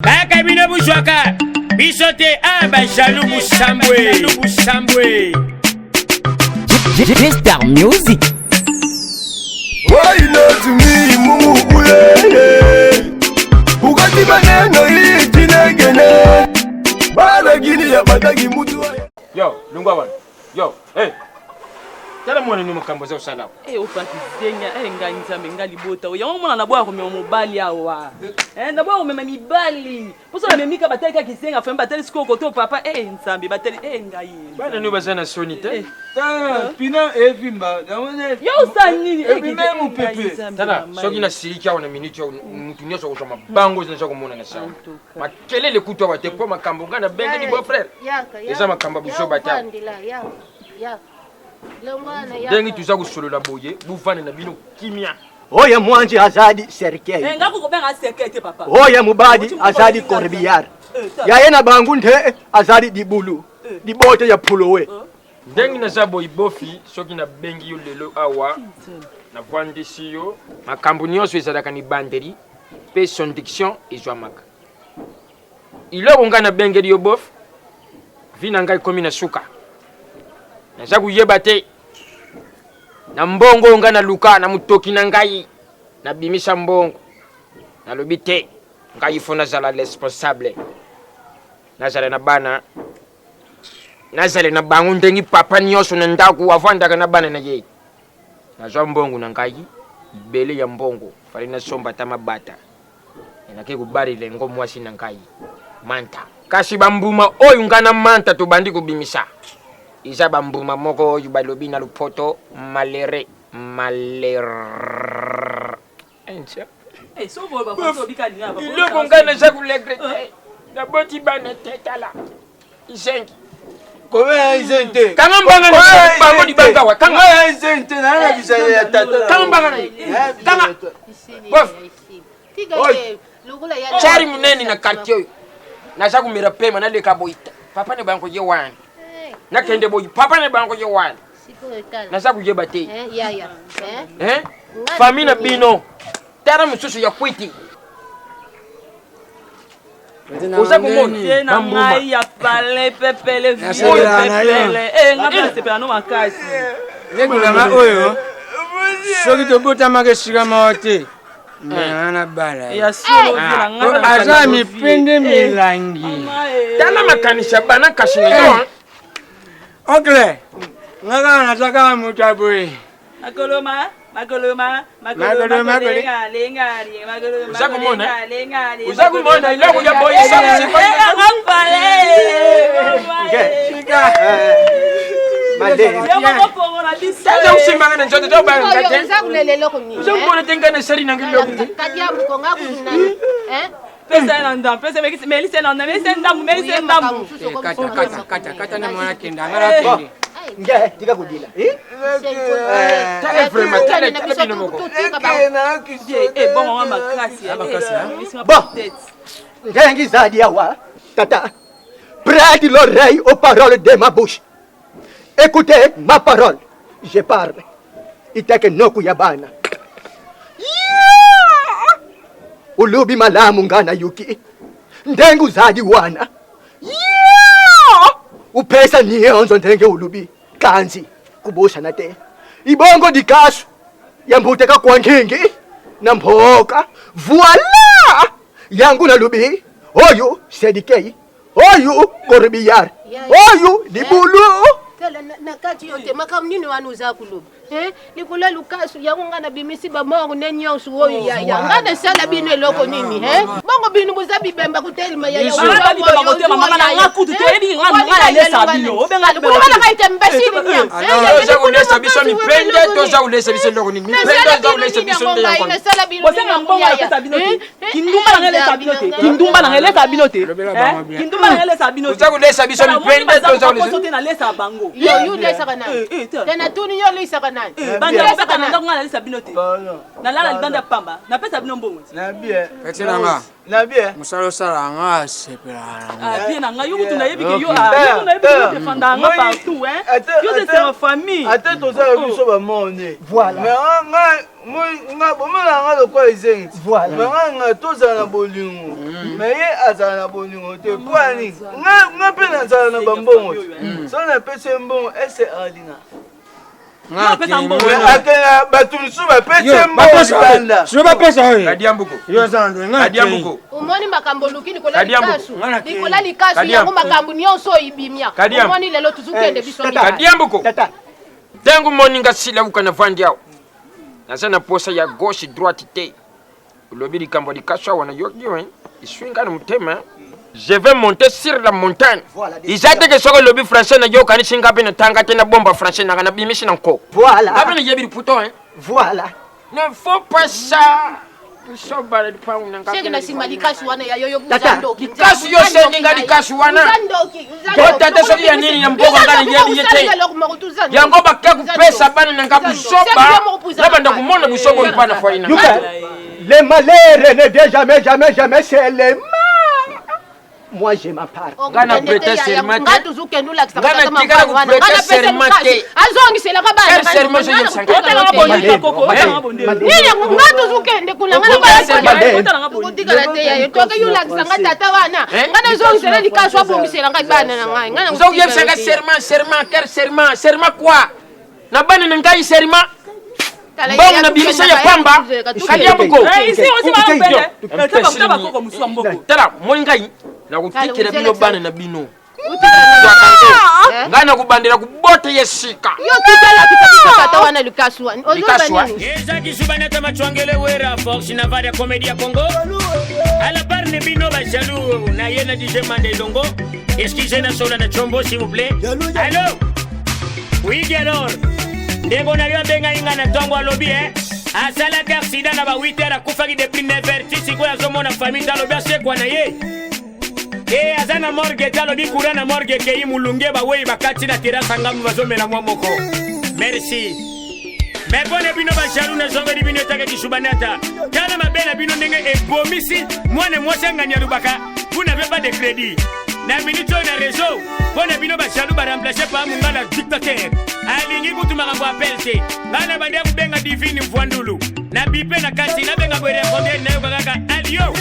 Kaka bino buzwaka biso te a ba jaloux busambwe busambwe. G-Star Music. Why not me, mumu uyeye Ukati maneno hii jinegene Bana gini ya batagi mutu Yo, lungwa wana. Yo, hey. Tala mwana ni makambo za usala. Eh, opa kizenya, eh, ngai nzambe, ngai libota. Yango mwana na boya komema mobali awa. Eh, na boya komema mibali. Poso na memika batali kaka kizenga, fami batali sikoyo koto papa. Eh, nzambe, batali, eh, ngai. Bana no baza na soni te. Eh. Tala, pina evimba. Yo osala nini? Eh, Ebima kizenga, mopepe. ngai nzambe, Tala, mama, soki eh. nasiliki awa na minute oyo mutu nyonso akozwa mabango eza komona na sawa. Makelele kutu awa te mpo makambo ngai nabengeli beau frère. Eza makambo ya buzoba te awa. Ndenge toza kosolola boye, buvanda na bino kimia. Oyo mwanji azali cercueil. Eh, ngai kokobenga cercueil te papa. Oyo mobali azali corbillard. Yaye na bangu nde azali dibulu. Dibote ya pulowe. Ndenge naza boye bofi, soki nabengi yo lelo awa, navandisi yo, makambo nyonso ezalaka na ebandeli mpe sondiction ezwamaka. Iloko ngai nabengeli yo bof, vi na ngai ekomi na suka. Naza koyeba te na mbongo oyo ngai naluka na motoki na ngai, nabimisa mbongo, nalobi te ngai fo nazala responsable, nazala na bana, nazala na bango ndenge papa nyonso na ndako avandaka na bana na ye. Nazwa mbongo na ngai, ebele ya mbongo, fali nasomba ata mabata. Nake kobalela yango mwasi na ngai Manta. Kasi bambuma oyo ngai na Manta tobandi kobimisa eza bambuma moko oyo balobi na lopoto malere malere. Eh, so boye bakonzi obika linga, bakonzi Biloko ngai naza koregrete, naboti bana te, tala izengi. Kobe izen te. Kanga mbanga na bango libanga wa kanga. Kobe izen te na na bizali ya tata. Kanga mbanga na ye. Kanga. Bof. Chari munene na quartier oyo. Naza komela pema naleka boye. Papa na bango ye wana. Nakende boye. Papa na bango ye wana. Naza koyeba te. Hein? Famille na bino. Tala mosusu ya kwiti. Oza komona Vie na bambuma. ngai ya pale pepele vie Nasepelaka na yo. pepele. Eh, ngai mpe nasepela no makasi. Ndeko oyo soki tobotamaka esika moko te me na bala ye. Ya solo vie na ngai mpe aza nasepela no vie. mipende Eh, milangi mama, eh. Tala makanisi ya bana kasi na yo. oncle nga kaka naza kaka moto ya boye Makoloma, makoloma, Makoloma, makoloma, makole. lenga, lenga, lenga, makoloma, Oza komona, lenga, lenga, lenga, Oza komona eloko ya boye Eh, eza eh, nga pale, mama, eh. sika Malere. Yo moko pongo na biso. Taza kusimbanga na nzoto to banga te. Oza Oza komona te ngai nasali na ngai eloko te. Pesa ye na ndambo, pesa ye, melisa ye na ndambo, melisa ye ndambo, melisa ye ndambo. kata kata kata kata na mwana kenda nga nakende Nge tika kudila. Eh? Tala vraiment, tala tala bino moko. Eh, bongo nga makasi, eh, eh, esinga Bon. tête. Nge ngizali awa. Tata. Prête l'oreille aux paroles de ma bouche. Écoutez ma parole. Je parle. Itake noku ya bana. Yeah! Ulubi malamu ngana yuki. Ndenge uzali wana. Yeah! Upesa nionzo ndenge ulubi. Kanzi kubushana te. Ibongo dikasu yambuteka kwa ngingi na mboka. Voila! Yangu na lubi. Oyo sedikei. Oyo corbillard. Oyo libulu. Tala na kati yo te makambo nini wana oza koloba Eh, likolo ya lukasu yango ngai nabimisi bamorne ne nyonso oyo yaya ngai nasala bino eloko nini eh? bongo bino boza bibemba kotelema yaya Mama, ba bibemba kotelema, mama na nga kutu, toyebi nga nga nalesa bino. Obenga bibemba na ngai te mbesili nya Toza kolesa biso mipende, toza kolesa biso eloko nini. Mipende toza kolesa biso nde yango. nasala bino bosenga mbongo napesa bino te kindumba na ngai elesa bino te kindumba na ngai elesa bino te Lobela Eh? bango bien. kindumba na ngai elesa bino te Toza kolesa biso Tala, omoni mipende, baza toza kokoso kolesa. te nalesa bango yo yo olesaka Eh, nani eh, tala. te natuni yo olesaka nani. nani? Banda kobeta na ndako ngai nalisa bino te. Nalala libanda pamba. Napesa bino mbongo. Peti na nga. Mosala osala nga asepelaka nango. Ah, bien na ngai yo kutu nayebi ke yo ah, yo kutu nayebi ke yo defendaka nga partout hein. Yo c'est ma famille. Ata tozala biso ba mort-né. Voilà. Mais nga nga bomona nga lokola ezengi. Voilà. Mais nga nga tozala na bolingo. Mais ye azala na bolingo te. Mpo ya nini? Nga nga mpe nazala na bambongo te. Soki napesi ye mbongo ese alinga. Akenda bato mosusu bapesi ye mbongo libanda. Sio bapesa oyo. Kadiambuko. Yo oza na nga. Kadiambuko. Omoni makambo oluki likola Kadiambuko. likasu likola likasu yango makambo nyonso oyo ibimia. Kadiambu. Omoni lelo tuzukende biso mibale. Kadiambuko. Tata. Ntango moninga silauka na vandi awa naza na posa ya gauche droite te olobi likambo ya likasu awa nayoki yo eswi nga na motema. Je vais monter sur la montagne. Voilà, Eza te ke soki olobi français na yo okanisi nga mpe natanga te nabomba français nanga nabimisi na nko. Voilà. Nga mpe nayebi liputo hein. Voilà. Ne faut pas ça. Biso bala lipangu na nga. Seki na nsima likasu wana ya yoyo Tata. uza ndoki. Likasu yo sengi nga likasu wana. Uza ndoki. Uza Yo ndoki. tata soki ya nini na mboka nga nayebi ye te. Yango bake kopesa bana na nga busoba na banda komona busoba oyo mpa na foyer na nga. Yuka, le malheur ne vient jamais, jamais, jamais, c'est le mal. Moi, je m'en parle. Nga na prêter serment te. nga tuzukende olakisa Nga na tikala ko prêter serment te. Azongiselaka Quel serment je yebisanga? Otalanga bondi koko, otalanga bondi. Nini nga tuzukende kuna nga Otalanga bondi. kotikala te yayo toke yo olakisa nga tata wana nga nazongisela likasu abongisela ngai bana na ngai nga Oza koyebisanga serment, serment, quel serment? Serment quoi? Na bana na ngai serment. Mbongo na bimisa ya pamba. Kadiambuko. Eh, ici aussi ba mbele. Taba taba koko musu ya mboko. Tala, moi ngai nakotikela bino bana na bino. Ngai nakobandela kobota ye sika. Yo tutalakisa biso tata wana likasu wana Likasu ozoba wana. nini? Eza kisubanata machwangele wera force navare ya comédie ya Congo. À la barre ne bino ba jaloux na ye na DJ Mande Longo. Excusez na sola na chombo s'il vous plaît. Allô? Oui alors. Ndeko na yo abengai nga na ntongo alobi eh. Asalaki accident na ba 8 heures akufaki depuis 9 heures ti sikoyo azomona famille te alobi asekwa na ye. E aza na morgue te alobi courant na morgue ekei mulunge bawei bakati na terrasse ya ngambo bazomela mwa moko. Merci. Me mpo na bino bajaloux nazongeli bino etaka kisubanata tala mabe na bino ndenge ebomisi mwana mwasi angani alobaka vous n'avez pas de crédit na minute oyo na réseau mpo na bino bajaloux baremplace pa mongala dictateur alingi kutu makambo apele te ngai na bandi ya kobenga divine mvwandulu na bipe na kati nabenga boye répondeur nayoka kaka alio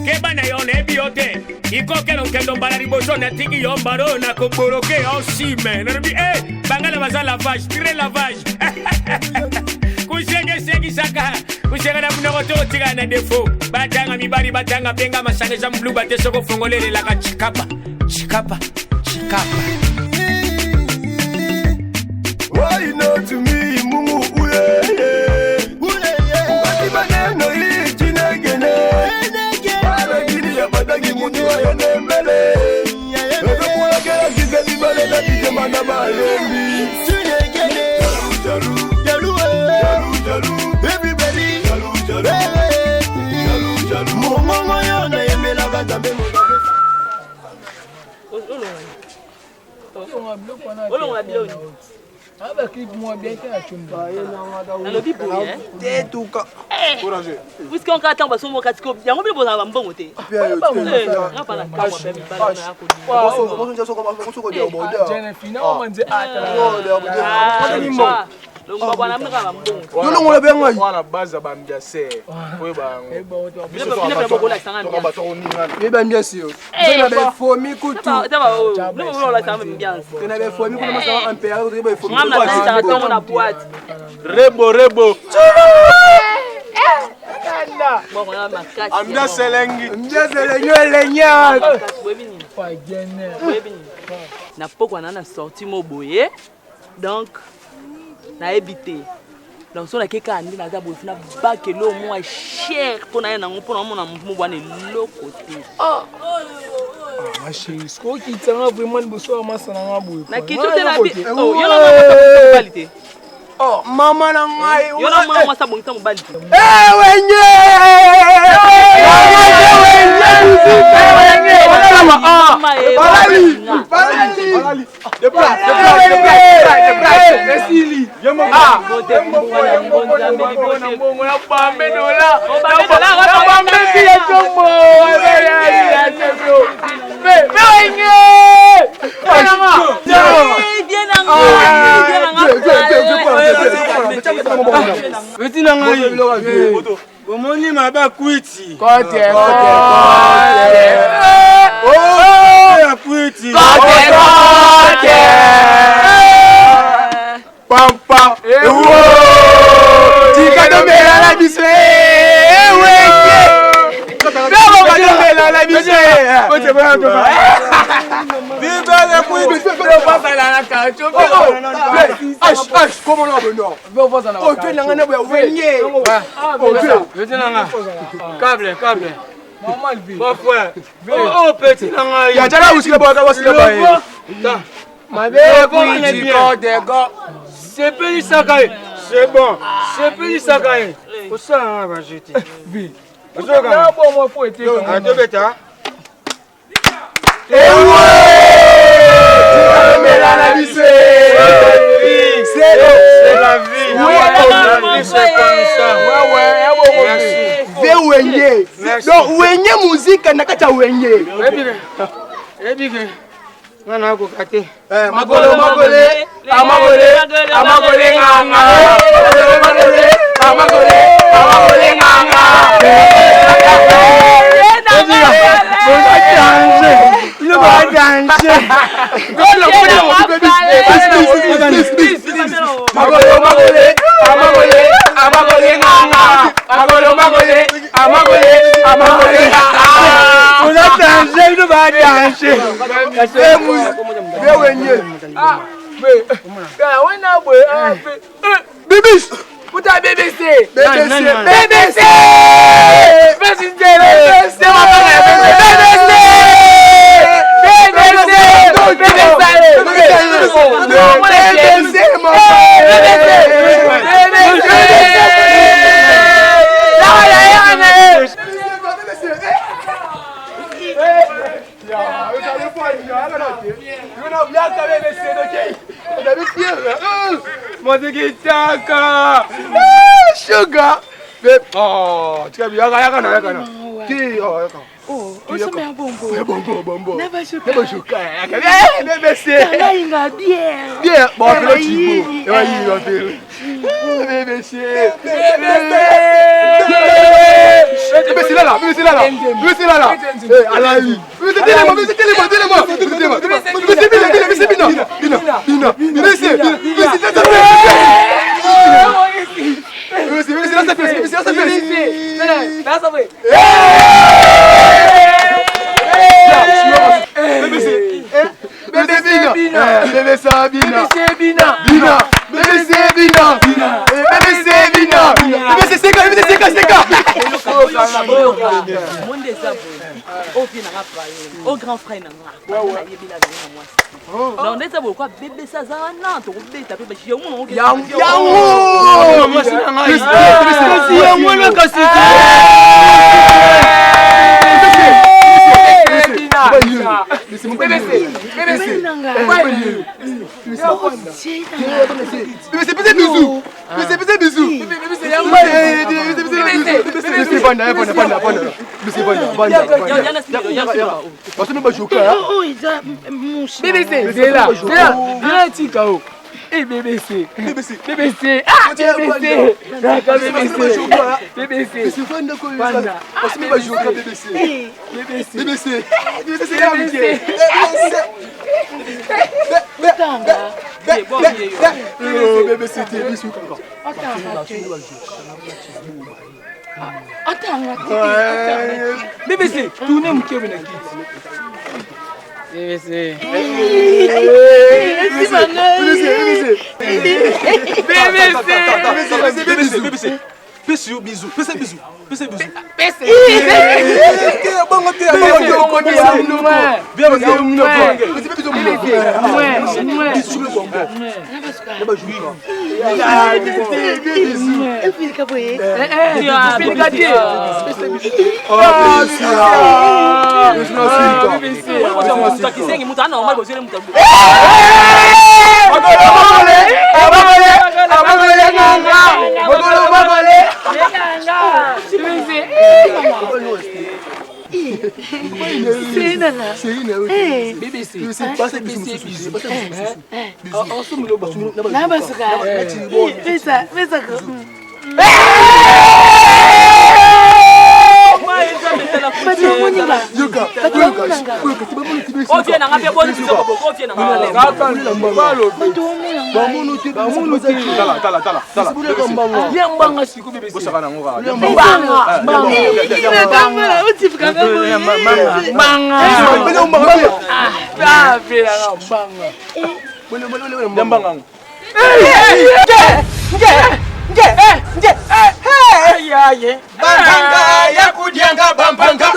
keba na yo nayebi yo te ikokelo nkendo mbala liboso natiki yo mbala oyo nakoboloke yo nsime nalobi e bangala baza lavage tre lavage kusengesengisaka kusenga na monoko te otikala na defo batanga mibali batanga benga masanga eza moluba te soki ofongoli elelaka chikapa chikapa chikapa. Why not me, Mungu uyeye? Ukati maneno hii chinegene. Balagini ya badagi mutu ayone mbele. Ezokulakela kise bibale na bijema na bayembi. Jalu, jalu. Jalu, jalu. Jalu, jalu. Jalu, jalu. Mongongo yo nayembelaka Nzambe moto. Olongola biloko. Nalobi boye Tetuka. Puisque onka ntango basombo kati ko yango bino bozala bambongo te. Eh, nga pa na kamwa mpe mibali wana ya kolinga. Ah, longwa bwana meka bambongo. Yolongola be ngai. Wana base ya bambiaser oyeba yango. Bino mpe bokolakisa nga ambiance. Yeba ambiance yo. Tena befomi kutu. Taba oyo, bino bokolakisa nga ambiance. Tena befomi kutu masanga impérial to befomi. Nga natalisaka ntongo na boîte. Rebo rebo. Mbongo ya makasi. Ambiance elengi. Ambiance elengi elenya. Boyebi nini? Boyebi nini? Na pokwa na na sorti mo boye. Donc nayebi te. Donc so nake kaka nde naza boye funa bakelo mwa cher mpo na ye nango mpo na omona motu mobwana eloko te. Ma chérie, sikoyo okitanga vraiment liboso ya masa na nga boye. Na kiti te na bi. Oh, yo na mwana mobali te. Oh, mama na ngai. Yo na mwana mwasi abongisa mobali te. Eh wenye! Mama, eh, Balali! nga. Balali! Depla, depla, depla, depla. Esili. Petit na ngai bomoni mabe akwiti akwiti pampa ewo tika tomela na biso ewenge ntango batomela na biso Câble, câble. Bon frère. Oh, petit na ngai. Ya tala usile boka wasile baye. Mabe kwiti sepelisaka ye c'est bon sepelisaka ye osala nga baje te ozokatobeta Mela na biso. C'est la vie. La vie, c'est comme ça. Merci. Ve wenge. Merci. Donc wenge muzika na kati ya wenge. Ebike nga nakoka te Makolo makole amakole amakole nganga. Makole amakole amakole nganga. Boza danger bino boza danger. Makolo makole amakole amakole nganga. Makolo makole amakole amakole nganga. Boza danger bino boza danger. Ve wenge. Bibish. Puta BBC! BBC. BBC! BBC! BBC! BBC mon Mozikitaka. Sugar. Oh, tika yaka yaka na yaka na. Ti oh yaka. osomela bongo Bongo bongo. Na bashuka. Na bashuka. Yaka. Eh BBC. Nalinga bien Bien, bon, fais le chibo. Eh oui, va faire. BBC. BBC là là, BBC là là. BBC là là. Eh alayi. BBC télé-moi, BBC télé-moi, télé-moi. BBC bina, bina, BBC bina. Bina, bina. BBC, BBC BBC BBC là ça fait, BBC là ça fait. BBC BBC Bina BBC Bina BBC Bina Bina BBC Bina BBC Bina BBC Seka BBC Seka Seka monde eza boye ovi nanga paye o grand frère na nga nayebi na azali na mwasi donc nde eza boye kwa bbc aza wana tokobeta mpe Yango Mwasi na ngai. Kasi yango na kasi te. BBC BBC bisou BBC BBC bisou BBC banda banda banda banda BBC banda banda banda bajoka BBC zela zela zela tika o Eh BBC BBC BBC ah BBC Naka BBC BBC BBC banda ko parce que bajoka BBC BBC BBC BBC c'est la BBC BBC bisou otanga BBC tourne moke na kiti BBC. BBC BBC BBC pesi yo bisou pesa bisou pesa bisou kisengi moto anormal bozeli moto Amagole, Bambanga ya kudianga bambanga.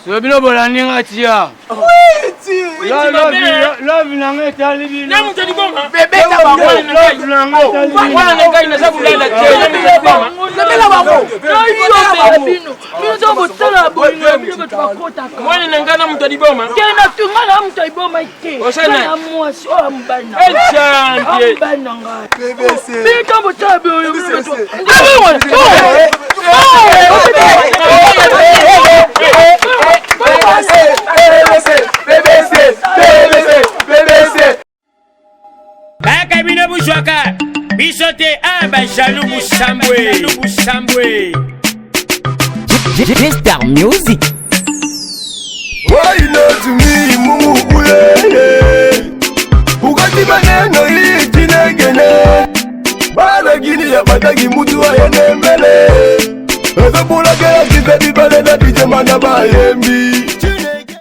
So bino bolandi nga tia. Love na nga etali bino. Love na nga etali bino. Mwana na ngai naza kolala te. Bino botala bolingo ya bino bato bakotaka. Mwana na ngai na moto ya liboma. Te na tunga na moto ya liboma te. Osala Nga na mwasi oyo ya mobali na Eh, champion. Ya mobali na ngai. Bino ntango botala bolingo bino bato. Kaka bino buzwaka biso te a bajalu busambwe busambwe. Star Music. Why not me, Mumu Ulele? Ukati maneno hii jinegene Bana gini ya batagi mutu ayene mbele Ezobulakela kize bibale na dijemana bayembi.